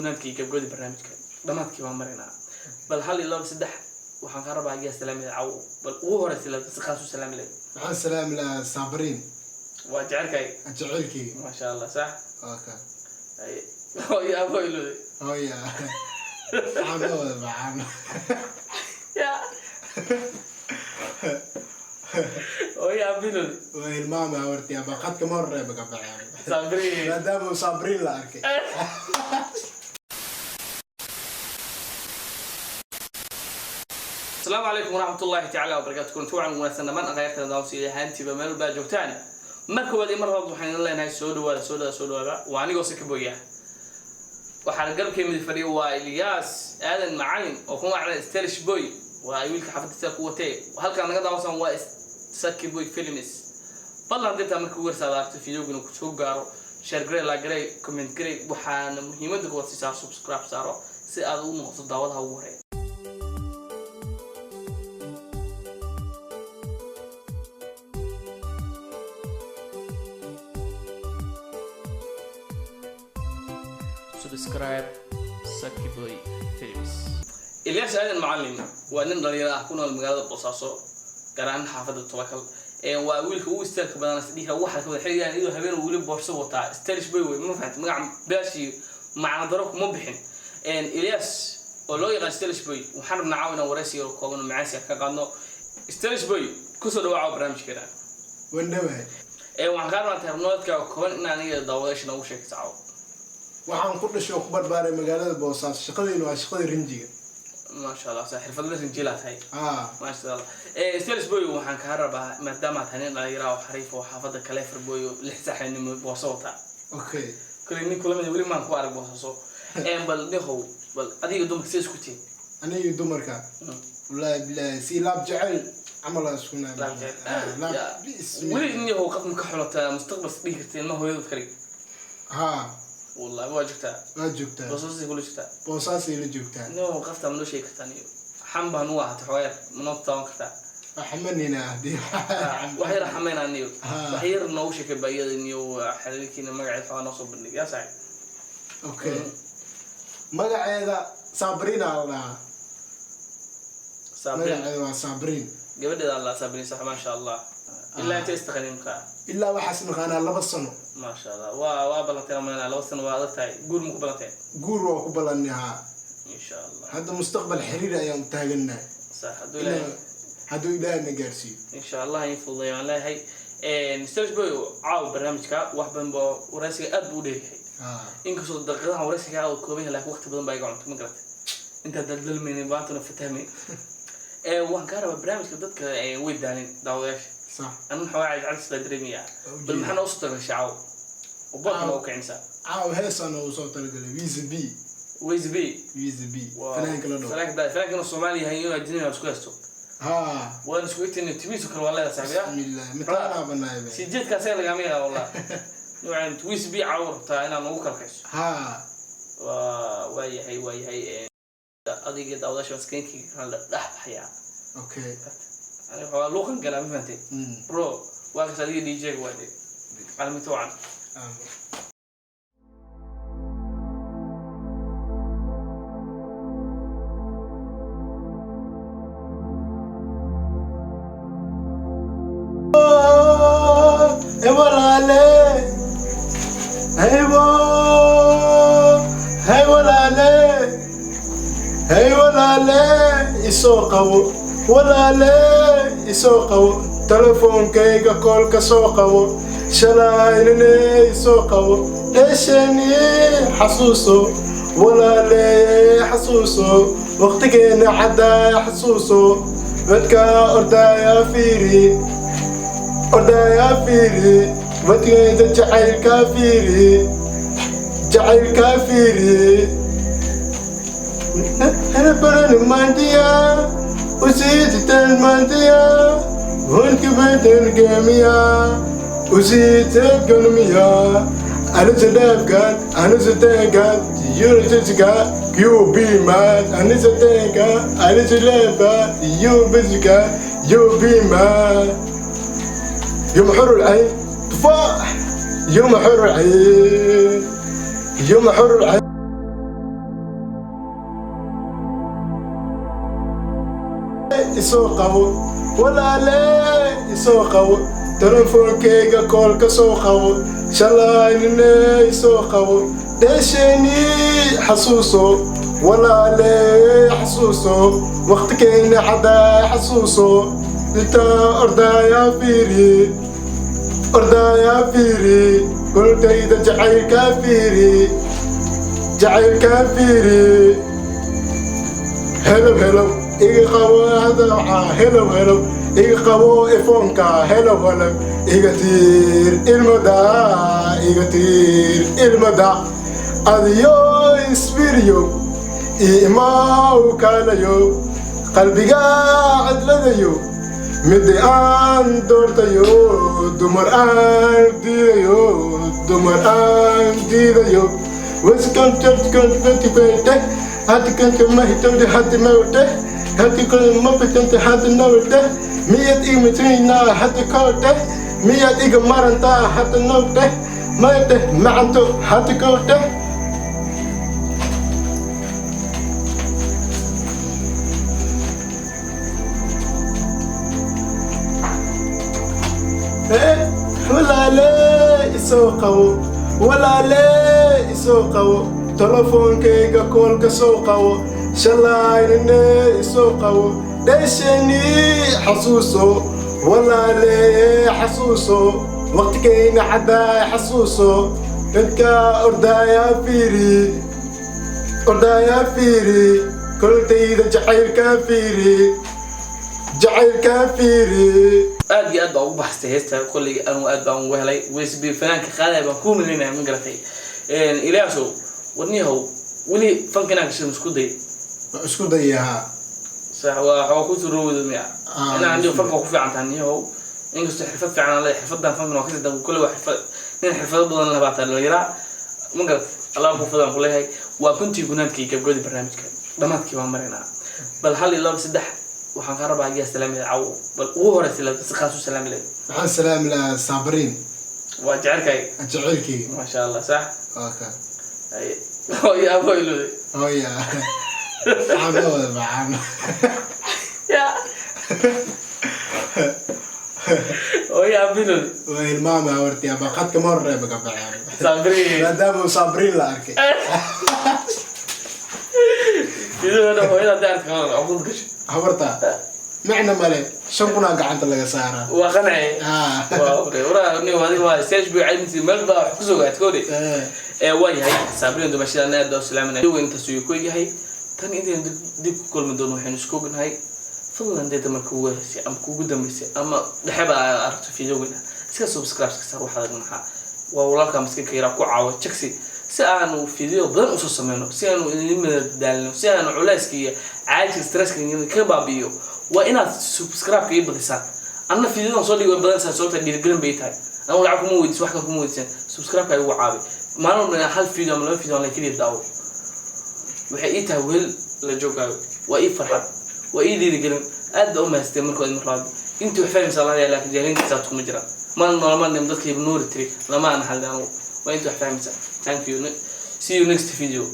Gunaadkii gabgabadii barnaamijka dhamaadkii baan maraynaa. Bal hal iyo laba saddex waxaan ka rabaa ayaa salaami lahayd cawo. Bal ugu horeysa la si khaas u salaami lahayd. Waxaan salaami lahaa Sabriin. Waa jecelkaaga. Jaceylkeyga. Maasha Allah, sax. Waa ka. Haye. Hooyo, abo ilowday. Hooya, caano wada macaan. Ya, hooyo, abo ilowday. Waa hilmaama horti aba qadka ma horreeba ka baxeen. Sabriin. Maadaama uu Sabriin la arkay. Asalaamu calaykum waraxmat ullaahi tacaala wabarakaatu. Kulanti wacan wanaagsan dhammaan aqayrta daawsi ahaantiiba meel walba aad joogtaan. Mar koowaad iyo mar labaad waxaan idin leenahay soo dhawaada, soo dhawaada, soo dhawaada. Waa anigoo Sakaboy ah. Waxaana garabkay mid fadhiya waa Ilyaas Aadan Macalin oo ku magacda Stylish Boy, waa wiilka xaafadda sida ku watee. Halkaan naga daawasan waa Saki Boy Films. Fadlan haddii taa marka ugu horeysa aad aragto videoguna ku soo gaaro, share garey, like garey, comment garey. Waxaana muhiimadda kuwaad siisaa subscribe saaro si aad ugu noqoto daawadaha ugu horeeya. Subscribe Saki Boy Films. Ilyaas Aadan Macalin waa nin dhalinyaro ah, ku nool magaalada Boosaaso, gaar ahaan xaafadda Tobakal. Waa wiilka ugu styleka badan isdhihi waxa ka wada xiligan iyadoo habeen uu weli boorso wataa. Stylish boy wey, ma fahamtay? Magaca bilaashii macna daro kuma bixin. Ilyas oo loo yaqaan Stylish Boy waxaan rabnaa caawa inaan waraysi yar oo kooban oo macaansi ah ka qaadno. Stylish Boy, kusoo dhawaaca barnaamijkeena. Wandhawahay. Waxaan kaa rabnaa taariikhnolodka kooban in aniga daawadayaasha noogu sheegto caawa. Waxaan ku dhashay oo ku barbaaray magaalada Boosaaso. Shaqadeyna waa shaqada rinjiga. Maasha Allah, saa xirfadla rinjiilaa tahay. Aa. Maasha Allah. Stylish Boy, waxaan kaa rabaa maadaama tahay nin dhalinyaro ah oo xariif oo xaafadda Kaleefar Boy oo 6 saaxinimo boorso wataa. Kule nin kula mid weli maan ku arag Boosaaso. Bal nihow, bal adiga dumarka sida isku tihiin? Aniga dumarka, wallaahi bilaahi si laab jecel camal aan isku nahay. Laab jecel. Ah, laab. Ya. Bismillah. Weli nihow qof ma ka xulataa mustaqbal dhihi karta ilma hooyadood kale? Haa. Wallahi waa jirtaa. Waa joogtaa. Boosaasay kula jirtaa. Boosaasay la joogtaa. Nihow qaftaa ma noo sheegi kartaa? Niyo xam baa nugu ahaatay xogaa yar, ma noo taaban kartaa? Waxmanina hadii. Wax yar xamaynaa niyo. Ah. Wax yar noogu sheekay baa iyada niyo xiriirkiina, magaceed xogaa noo soo bandhig yaa saaxiib. Okay, magaceeda Sabrina la dhahaa. Saabrin. Magaceeda waa Sabriin. Gabadheeda Allah Saabrin, sax, maasha Allah. Ilaa intay istaqanin markaa? Ilaa waxaas naqaanaa 2 sano. Maasha Allah. Waa ballanteen amalena 2 sano waa adag tahay. Guur ma ku ballanteen? Guur waa ku ballanay, haa. Insha Allah. Hadda mustaqbal xiriir ayaan taagannahay. Sax, hadduu Ilaahay Hadduu Ilaahay na gaarsiiyo. Insha Allah in fududeeyo aan leeyahay. Stylish Boy, caawa barnaamijka wax badan baa waraysiga aad buu u dheeryahay. Inkastoo daqiiqadahan waraysiga uu kooban yahay, laakiin waqti badan baa iga cuntay, ma garatay? Intaa daldalmaynin maantana fatahmayn. Waan kaa rabaa barnaamijka dadka way daalin daawadayaasha. Anna xoogaa cadis baa dareemayaa. Bal maxaa noo soo tagashay caawa oo boodka noogu kicinaysaa? Caawa heesaa noogu soo talagalay Wiza B. Ways B. Wiza B, fanaanka la dhaho. Fanaanka fanaanka inuu Soomaali yahay inuu ajnabi isku haysto. Waan isku egtayna, timihiisu kale waa leedahay saaxiib ya. Bismillah, mitaanaa banaaybe. Si jeedka asaga lagama yaaba wallah. Noocan Wiz B caawa rabtaa inaad noogu kala kayso. Haa. Waa yahay. Adiga daawadaasha maskiinkii kala dhex baxayaa. Aniga waxaa luuqan galaa, ma fahantay? Bro, waa kas adiga DJ ga waa de calamito wacan. Hey walaale, hey wo, hey walaale, hey walaale, isoo qabo walaale, isoo qabo telefoonkayga, koolka soo qabo, shalaynine isoo qabo, dheesheni xasuuso walaale, xasuuso waqtigeena caddaaya, xasuuso dadka ordaaya fiiri, ordaya fiiri, wadgeeda jacaylkaa fiiri, jacaylkaa fiiri, baran mandiya usiititan mandiya hunkibetan gemiya usiited ganmiya anisadhaafkan anisateegan yurjijka you be mad anisateega anisaleefa you bisika you be mad يوم حر العين تفاح، يوم حر العين، يوم حر العين. Isoo qabo, walaale, isoo qabo, telefoonkayga call ka soo qabo. Shalaynine isoo qabo, dheesheenii xasuuso, walaale, xasuuso waqtikeenna xadaa, xasuuso intaa ordaayaa fiiri, ordaayaa fiiri, koltayda jacaylkaa fiiri, jacaylkaa fiiri. Hello, hello, iga qabo hadaca. Hello, hello, iga qabo iPhone-ka. Hello, hello, iga tiir ilmada, iga tiir ilmada. Adiyo isbiriyo imaw kaalayo, qalbiga cidladayo, midi aan doortayo, dumar aan diidayo, dumar aan diidayo. Hati hati mawte, miyad imatinaa hati kowte, miyaad iga marantaa hati nowte, mayte macanto hati kowte. Walaale, isoo qabo, walaale, isoo qabo, telefoonkayga call ka soo qabo. Shalaynine isoo qabo, dheesheenii xasuuso, walaale, xasuuso waqtigayna caddaay, xasuuso dadka ordaayaa fiiri, ordaayaa fiiri, koltayda jacaylkaa fiiri, jacaylkaa fiiri. Aad iyo aad baa ugu baxstay heesta. Kolley anigu aad baan ugu helay. Wsb fanaanka qaadaya baan kuu malaynaya, ma garatay? Ilaasow, warniyahow, weli fanka inaan gashay isku day? Waan isku dayahaa. Sax, waa waxaa ku surowda miya? Ah, inaan anigo fanka waa ku fiican tahay, niyahow, inkastoo xirfad fiican aan leeyahay, xirfadan fankan waa kasii dambe. Kolley waa xirfad, nin xirfado badan leh baa tahay, dhalinyaraa, ma garat? Allah ku fadaan ku leeyahay. Waa kuntii gunaadkii gabgabadii barnaamijka, dhamaadkii baan maraynaa. Bal hal iyo laba saddex waxaan kaa rabaa ayaa salaami lahayd cawo. Bal ugu horeysa la si khaas u salaami lahayd. Waxaan salaami lahaa Sabriin. Waa jecelkay. Jacaylkayga. Maasha Allah, sax. Waa ka. Ay, hooyo, abo ilowday. Hooya caano wada macaan. Ya, hooyo, abo ilowday. Waa hilmaama horti aba qadka ma horreeba ka baxeen. Sabriin. Maadaama uu Sabriin la arkay. Sidoo hooyada hadday arka caqud gasho. Habarta micna male, 5,000 aa gacanta laga saaraa. Waa qancay. Ah. Waa waraa nin adiga waa stage buu cayntii meel baa wax kusoo gaad koori. Eh, Ee, waa yahay Sabriin dumashada aad baa u salaaminaya. Intaas uu ku yahay tan intaynu dib ku kulmi doono, waxaynu isku ognahay, fadlan dee marka ugu horeysay ama kugu dambeysay ama dhexeba aad aragto videogeena, iska subscribe iska saar. Waxaad maxaa waa walaalka maskiinka yaraa ku caawa jagsi si aanu video badan usoo sameyno, si aanu idin madadaalino, si aanu culayska iyo caajka stresska ka baabi'iyo. Waa inaad subscribe-ka ii badisaan, anna videodan soo dhigi way badanaysaa, sababta dhiirigelin bay tahay. Anigu lacag kuma weydiisan, wax kale kuma weydiisan. Subscribe-ka igu caabi. Maalin walba inaan hal video ama laba video aan la keliya daawo waxay ii tahay weel la joogaayo, waa ii farxad, waa ii dhiirigelin. Aad baa u mahadstay markood mar labaad. Intii wax fahmaysa Allah, laakiin jahiliinta xisaabta kuma jiraan. Maalin noolama dadka nuuri tiri lama aan hadlin anigu. Waa intii wax fahmaysa. Thank you, see you next video.